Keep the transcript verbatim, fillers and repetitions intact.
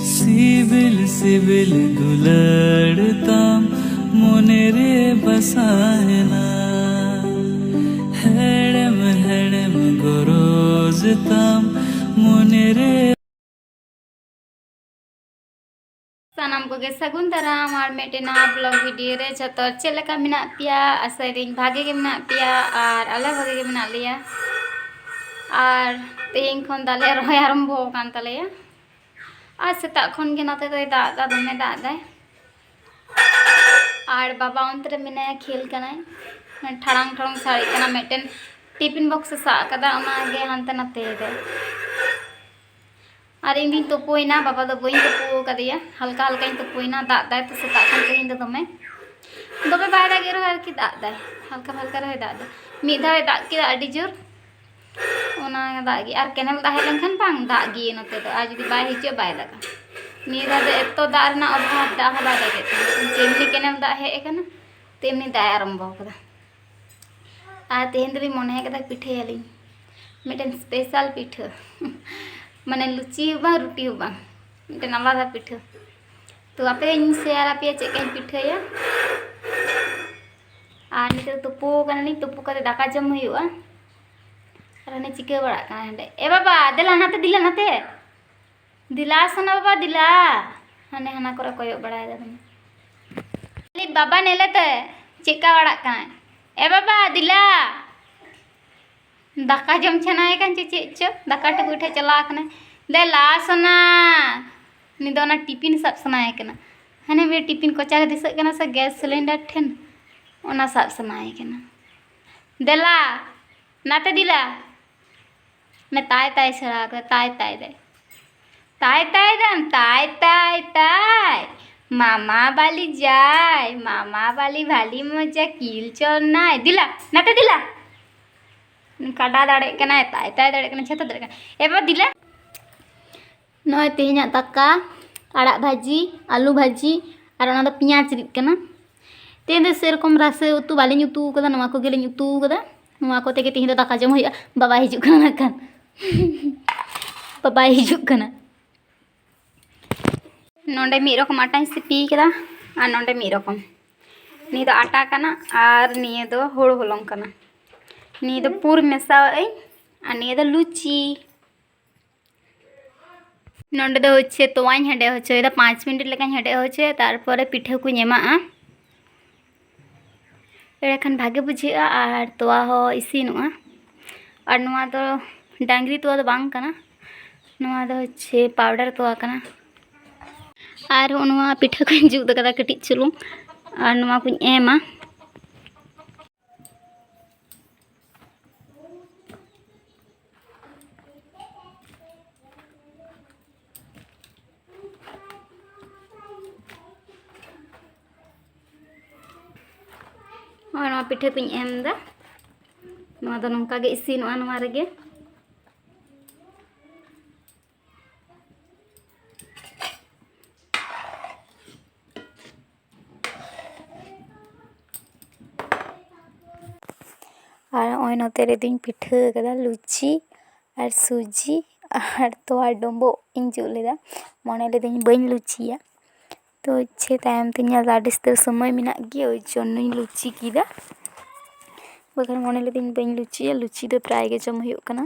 ᱥᱤᱵᱤᱞ ᱥᱤᱵᱤᱞ ᱫᱩᱞᱟᱹᱲ ᱛᱟᱢ ᱢᱚᱱᱮ ᱨᱮ ᱵᱟᱥᱟᱭᱮᱱᱟ, ᱦᱮᱲᱮᱢ ᱦᱮᱲᱮᱢ ᱜᱚᱨᱚᱡᱽ ᱛᱟᱢ ᱢᱚᱱᱮ ᱨᱮ᱾ ᱥᱟᱱᱟᱢ ᱠᱚᱜᱮ ᱥᱟᱹᱜᱩᱱ ᱫᱟᱨᱟᱢ ᱟᱨ ᱢᱤᱫᱴᱮᱱ ᱱᱟᱣᱟ ᱵᱞᱚᱜ ᱵᱷᱤᱰᱤᱭᱳ ᱨᱮ᱾ ᱡᱷᱚᱛᱚ ᱪᱮᱫ ᱞᱮᱠᱟ ᱢᱮᱱᱟᱜ ᱯᱮᱭᱟ? ᱟᱥᱟᱭᱮᱫᱟᱹᱧ ᱵᱷᱟᱜᱮ ᱜᱮ ᱢᱮᱱᱟᱜ ᱯᱮᱭᱟ ᱟᱨ ᱟᱞᱮ ᱵᱷᱟᱜᱮ ᱜᱮ ᱢᱮᱱᱟᱜ ᱞᱮᱭᱟ᱾ ᱟᱨ ᱛᱮᱦᱮᱧ ᱠᱷᱚᱱ ᱫᱟᱜ ᱞᱮ ᱨᱚᱦᱚᱭ ᱟᱨᱟᱢᱵᱷᱚ ᱟᱠᱟᱱ ᱛᱟᱞᱮᱭᱟ᱾ ᱟᱨ ᱥᱮᱛᱟᱜ ᱠᱷᱚᱱ ᱜᱮ ᱱᱚᱛᱮ ᱫᱚᱭ ᱫᱟᱜ ᱮᱫᱟ, ᱫᱚᱢᱮ ᱫᱟᱜ ᱮᱫᱟᱭ᱾ ᱟᱨ ᱵᱟᱵᱟ ᱚᱱᱛᱮ ᱨᱮ ᱢᱮᱱᱟᱭᱟ, ᱠᱷᱮᱞ ᱠᱟᱱᱟᱭ, ᱴᱷᱟᱲᱟᱝ ᱴᱷᱚᱲᱚᱝ ᱥᱟᱰᱮᱜ ᱠᱟᱱᱟ᱾ ᱢᱤᱫᱴᱮᱱ ᱴᱤᱯᱤᱱ ᱵᱚᱠᱥ ᱮ ᱥᱟᱵ ᱟᱠᱟᱫᱟ, ᱚᱱᱟᱜᱮ ᱦᱟᱱᱛᱮ ᱱᱟᱛᱮᱭᱮᱫᱟᱭ᱾ ᱟᱨ ᱤᱧ ᱫᱩᱧ ᱛᱩᱯᱩᱭᱮᱱᱟ, ᱵᱟᱵᱟ ᱫᱚ ᱵᱟᱹᱧ ᱛᱩᱯᱩ ᱟᱠᱟᱫᱮᱭᱟ, ᱦᱟᱞᱠᱟ ᱦᱟᱞᱠᱟᱧ ᱛᱩᱯᱩᱭᱮᱱᱟ᱾ ᱫᱟᱜ ᱫᱟᱭ ᱛᱚ ᱥᱮᱛᱟᱜ ᱠᱷᱚᱱ ᱛᱮᱦᱮᱧ ᱫᱚ ᱫᱚᱢᱮ, ᱫᱚᱢᱮ ᱵᱟᱭ ᱫᱟᱜᱮᱫ ᱨᱮᱦᱚᱸ ᱟᱨᱠᱤ ᱫᱟᱜ ᱫᱟᱭ, ᱦᱟᱞᱠᱟ ᱯᱷᱟᱞᱠᱟ ᱨᱮᱦᱚᱸᱭ ᱫᱟᱜ ᱫᱟ᱾ ᱢᱤᱫ ᱫᱷᱟᱣ ᱮ ᱫᱟᱜ ᱠᱮᱫᱟ ᱟᱹᱰᱤ ᱡᱳᱨ, ᱚᱱᱟ ᱫᱟᱜ ᱜᱮ᱾ ᱟᱨ ᱠᱮᱱᱮᱞ ᱫᱟᱜ ᱦᱮᱡ ᱞᱮᱱᱠᱷᱟᱱ ᱵᱟᱝ ᱫᱟᱜ ᱜᱮ ᱱᱚᱛᱮ ᱫᱚ, ᱟᱨ ᱡᱩᱫᱤ ᱵᱟᱭ ᱦᱤᱡᱩᱜᱼᱟ ᱵᱟᱭ ᱫᱟᱜᱟ᱾ ᱱᱤᱭᱟᱹ ᱫᱷᱟᱣ ᱫᱚ ᱮᱛᱚ ᱫᱟᱜ ᱨᱮᱱᱟᱜ ᱚᱵᱷᱟᱵᱽ, ᱫᱟᱜ ᱦᱚᱸ ᱵᱟᱭ ᱫᱟᱜᱮᱫ ᱛᱟᱦᱮᱸᱫ, ᱡᱮᱢᱱᱤ ᱠᱮᱱᱮᱞ ᱫᱟᱜ ᱦᱮᱡ ᱟᱠᱟᱱᱟ ᱛᱮᱢᱱᱤ ᱫᱟᱜ ᱮ ᱟᱨᱟᱢᱵᱚ ᱟᱠᱟᱫᱟ᱾ ᱟᱨ ᱛᱮᱦᱮᱧ ᱫᱚᱞᱤᱧ ᱢᱚᱱᱮ ᱟᱠᱟᱫᱟ ᱯᱤᱴᱷᱟᱹᱭᱟᱞᱤᱧ, ᱢᱤᱫᱴᱮᱱ ᱥᱯᱮᱥᱟᱞ ᱯᱤᱴᱷᱟᱹ᱾ ᱢᱟᱱᱮ ᱞᱩᱪᱤ ᱦᱚᱸ ᱵᱟᱝ, ᱨᱩᱴᱤ ᱦᱚᱸ ᱵᱟᱝ, ᱢᱤᱫᱴᱮᱱ ᱟᱞᱟᱫᱟ ᱯᱤᱴᱷᱟᱹ᱾ ᱛᱚ ᱟᱯᱮᱧ ᱥᱮᱭᱟᱨ ᱟᱯᱮᱭᱟ ᱪᱮᱫ ᱞᱮᱠᱟᱧ ᱯᱤᱴᱷᱟᱹᱭᱟ᱾ ᱟᱨ ᱱᱤᱛᱚᱜ ᱛᱩᱯᱩ ᱠᱟᱱᱟᱞᱤᱧ, ᱛᱩᱯᱩ ᱠᱟᱛᱮ ᱫᱟᱠᱟ ᱡᱚᱢ ᱦᱩᱭᱩᱜᱼᱟ᱾ ᱟᱨ ᱦᱟᱱᱮ ᱪᱤᱠᱟᱹ ᱵᱟᱲᱟᱜ ᱠᱟᱱᱟ ᱦᱟᱸᱰᱮ, ᱮ ᱵᱟᱵᱟ ᱫᱮᱞᱟ ᱱᱟᱛᱮ, ᱫᱮᱞᱟ ᱱᱟᱛᱮ, ᱫᱮᱞᱟ ᱥᱚᱱᱟ ᱵᱟᱵᱟ ᱫᱮᱞᱟ᱾ ᱦᱟᱱᱮ ᱦᱟᱱᱟ ᱠᱚᱨᱮ ᱠᱚᱭᱚᱜ ᱵᱟᱲᱟᱭᱮᱫᱟ ᱫᱚᱢᱮ᱾ ᱟᱞᱮ ᱵᱟᱵᱟ ᱧᱮᱞᱮᱛᱮ ᱪᱮᱫᱠᱟ ᱵᱟᱲᱟᱜ ᱠᱟᱱᱟᱭ, ᱮ ᱵᱟᱵᱟ ᱫᱮᱞᱟ᱾ ᱫᱟᱠᱟ ᱡᱚᱢ ᱥᱟᱱᱟᱭᱮ ᱠᱟᱱ ᱪᱚ ᱪᱮᱫ ᱪᱚ, ᱫᱟᱠᱟ ᱴᱩᱠᱩᱡ ᱴᱷᱮᱡ ᱪᱟᱞᱟᱣ ᱟᱠᱟᱱᱟᱭ᱾ ᱫᱮᱞᱟ ᱥᱚᱱᱟ, ᱩᱱᱤ ᱫᱚ ᱚᱱᱟ ᱴᱤᱯᱤᱱ ᱥᱟᱵ ᱥᱟᱱᱟᱭᱮ ᱠᱟᱱᱟ᱾ ᱦᱟᱱᱮ ᱢᱤᱫ ᱴᱤᱯᱤᱱ ᱠᱚᱪᱟ ᱨᱮ ᱫᱤᱥᱟᱹᱜ ᱠᱟᱱᱟ ᱥᱮ ᱜᱮᱥ ᱥᱤᱞᱤᱱᱰᱟᱨ ᱴᱷᱮᱱ, ᱚᱱᱟ ᱥᱟᱵ ᱥᱟᱱᱟᱭᱮ ᱠᱟᱱᱟ᱾ ᱫᱮᱞᱟ, ᱱᱟᱛᱮ ᱫᱮᱞᱟ᱾ ᱚᱱᱮ ᱛᱟᱭ ᱛᱟᱭ ᱥᱮᱬᱟ ᱟᱠᱟᱫᱟ, ᱛᱟᱭ ᱛᱟᱭ ᱫᱟᱭ᱾ ᱛᱟᱭ ᱛᱟᱭ ᱫᱟᱢ, ᱛᱟᱭ ᱛᱟᱭ ᱛᱟᱭ᱾ ᱢᱟᱢᱟ ᱵᱟᱞᱤ ᱡᱟᱭ, ᱢᱟᱢᱟ ᱵᱟᱞᱤ ᱵᱷᱟᱞᱤ ᱢᱚᱡᱟ ᱠᱤᱞ ᱪᱚᱱᱱᱟᱭ᱾ ᱫᱮᱞᱟ, ᱱᱟᱛᱮ ᱫᱮᱞᱟ᱾ ᱠᱟᱰᱟ ᱫᱟᱲᱮᱜ ᱠᱟᱱᱟᱭ, ᱛᱟᱭ ᱛᱟᱭ ᱫᱟᱲᱮᱜ ᱠᱟᱱᱟᱭ, ᱡᱷᱚᱛᱚ ᱫᱟᱲᱮᱜ ᱠᱟᱱᱟᱭ᱾ ᱮ ᱵᱟᱵᱟ ᱫᱮᱞᱟ᱾ ᱱᱚᱜᱼᱚᱭ ᱛᱮᱦᱮᱧᱟᱜ ᱫᱟᱠᱟ, ᱟᱲᱟᱜ ᱵᱷᱟᱹᱡᱤ, ᱟᱹᱞᱩ ᱵᱷᱟᱹᱡᱤ, ᱟᱨ ᱚᱱᱟ ᱫᱚ ᱯᱮᱸᱭᱟᱡᱽ ᱨᱤᱫ ᱠᱟᱱᱟ᱾ ᱛᱮᱦᱮᱧ ᱫᱚ ᱥᱮᱨᱚᱠᱚᱢ ᱨᱟᱥᱮ ᱩᱛᱩ ᱵᱟᱹᱞᱤᱧ ᱩᱛᱩ ᱟᱠᱟᱫᱟ, ᱱᱚᱣᱟ ᱠᱚᱜᱮᱞᱤᱧ ᱩᱛᱩ ᱟᱠᱟᱫᱟ᱾ ᱱᱚᱣᱟ ᱠᱚᱛᱮ ᱜᱮ ᱛᱮᱦᱮᱧ ᱫᱚ ᱫᱟᱠᱟ ᱡᱚᱢ ᱦᱩᱭᱩᱜᱼᱟ᱾ ᱵᱟᱵᱟᱭ ᱦᱤᱡᱩᱜ ᱠᱟᱱᱟ ᱱᱟᱜ ᱠᱷᱟᱱ᱾ ᱵᱟᱵᱟᱭ ᱦᱤᱡᱩᱜ ᱠᱟᱱᱟ᱾ ᱱᱚᱰᱮ ᱢᱤᱫ ᱨᱚᱠᱚᱢ ᱟᱴᱟᱧ ᱥᱤᱯᱤ ᱠᱟᱫᱟ ᱟᱨ ᱱᱚᱰᱮ ᱢᱤᱫ ᱨᱚᱠᱚᱢ᱾ ᱱᱤᱭᱟᱹ ᱫᱚ ᱟᱴᱟ ᱠᱟᱱᱟ ᱟᱨ ᱱᱤᱭᱟᱹ ᱫᱚ ᱦᱩᱲᱩ ᱦᱚᱞᱚᱝ ᱠᱟᱱᱟ᱾ ᱱᱤᱭᱟᱹ ᱫᱚ ᱯᱩᱨ ᱢᱮᱥᱟᱣᱟᱜ ᱟᱹᱧ ᱟᱨ ᱱᱤᱭᱟᱹ ᱫᱚ ᱞᱩᱪᱤ᱾ ᱱᱚᱰᱮ ᱫᱚ ᱦᱚᱪᱪᱷᱮ ᱛᱚᱣᱟᱧ ᱦᱮᱰᱮᱡ ᱦᱚᱪᱚᱭᱮᱫᱟ, ᱯᱟᱸᱪ ᱢᱤᱱᱤᱴ ᱞᱮᱠᱟᱧ ᱦᱮᱰᱮᱡ ᱦᱚᱪᱚᱭᱟ, ᱛᱟᱨᱯᱚᱨᱮ ᱯᱤᱴᱷᱟᱹ ᱠᱚᱧ ᱮᱢᱟᱜᱼᱟ᱾ ᱮᱸᱰᱮᱠᱷᱟᱱ ᱵᱷᱟᱜᱮ ᱵᱩᱡᱷᱟᱹᱜᱼᱟ ᱟᱨ ᱛᱚᱣᱟ ᱦᱚᱸ ᱤᱥᱤᱱᱚᱜᱼᱟ᱾ ᱟᱨ ᱱᱚᱣᱟ ᱫᱚ ᱰᱟᱝᱨᱤ ᱛᱚᱣᱟ ᱫᱚ ᱵᱟᱝ ᱠᱟᱱᱟ, ᱱᱚᱣᱟ ᱫᱚ ᱦᱚᱪᱪᱷᱮ ᱯᱟᱣᱰᱟᱨ ᱛᱚᱣᱟ ᱠᱟᱱᱟ᱾ ᱟᱨ ᱦᱚᱸᱜᱼᱚ ᱱᱚᱣᱟ ᱯᱤᱴᱷᱟᱹ ᱠᱚᱧ ᱡᱩᱛ ᱠᱟᱫᱟ ᱠᱟᱹᱴᱤᱡ ᱪᱩᱞᱩᱝ, ᱟᱨ ᱱᱚᱣᱟ ᱠᱚᱧ ᱮᱢᱟ᱾ ᱱᱚᱜᱼᱚᱭ ᱱᱚᱣᱟ ᱯᱤᱴᱷᱟᱹ ᱠᱚᱧ ᱮᱢ ᱮᱫᱟ᱾ ᱱᱚᱣᱟ ᱫᱚ ᱱᱚᱝᱠᱟ ᱜᱮ ᱤᱥᱤᱱᱚᱜᱼᱟ ᱱᱚᱣᱟ ᱨᱮᱜᱮ᱾ ᱟᱨ ᱱᱚᱜᱼᱚᱭ ᱱᱚᱛᱮ ᱨᱮᱫᱚᱧ ᱯᱤᱴᱷᱟᱹ ᱠᱟᱫᱟ ᱞᱩᱪᱤ ᱟᱨ ᱥᱩᱡᱤ ᱟᱨ ᱛᱚᱣᱟ ᱰᱩᱸᱵᱩᱜ ᱤᱧ ᱡᱩᱛ ᱞᱮᱫᱟ᱾ ᱢᱚᱱᱮ ᱞᱤᱫᱟᱹᱧ ᱵᱟᱹᱧ ᱞᱩᱪᱤᱭᱟ, ᱛᱚ ᱤᱪᱪᱷᱟᱹ ᱛᱟᱭᱚᱢ ᱛᱮᱧ ᱧᱮᱞ ᱮᱫᱟ ᱟᱹᱰᱤ ᱩᱥᱛᱟᱹᱨ ᱥᱚᱢᱚᱭ ᱢᱮᱱᱟᱜ ᱜᱮᱭᱟ, ᱳᱭ ᱡᱚᱱᱱᱚᱧ ᱞᱩᱪᱤ ᱠᱮᱫᱟ᱾ ᱵᱟᱠᱷᱟᱱ ᱢᱚᱱᱮ ᱞᱤᱫᱟᱹᱧ ᱵᱟᱹᱧ ᱞᱩᱪᱤᱭᱟ, ᱞᱩᱪᱤ ᱫᱚ ᱯᱨᱟᱭ ᱜᱮ ᱡᱚᱢ ᱦᱩᱭᱩᱜ ᱠᱟᱱᱟ᱾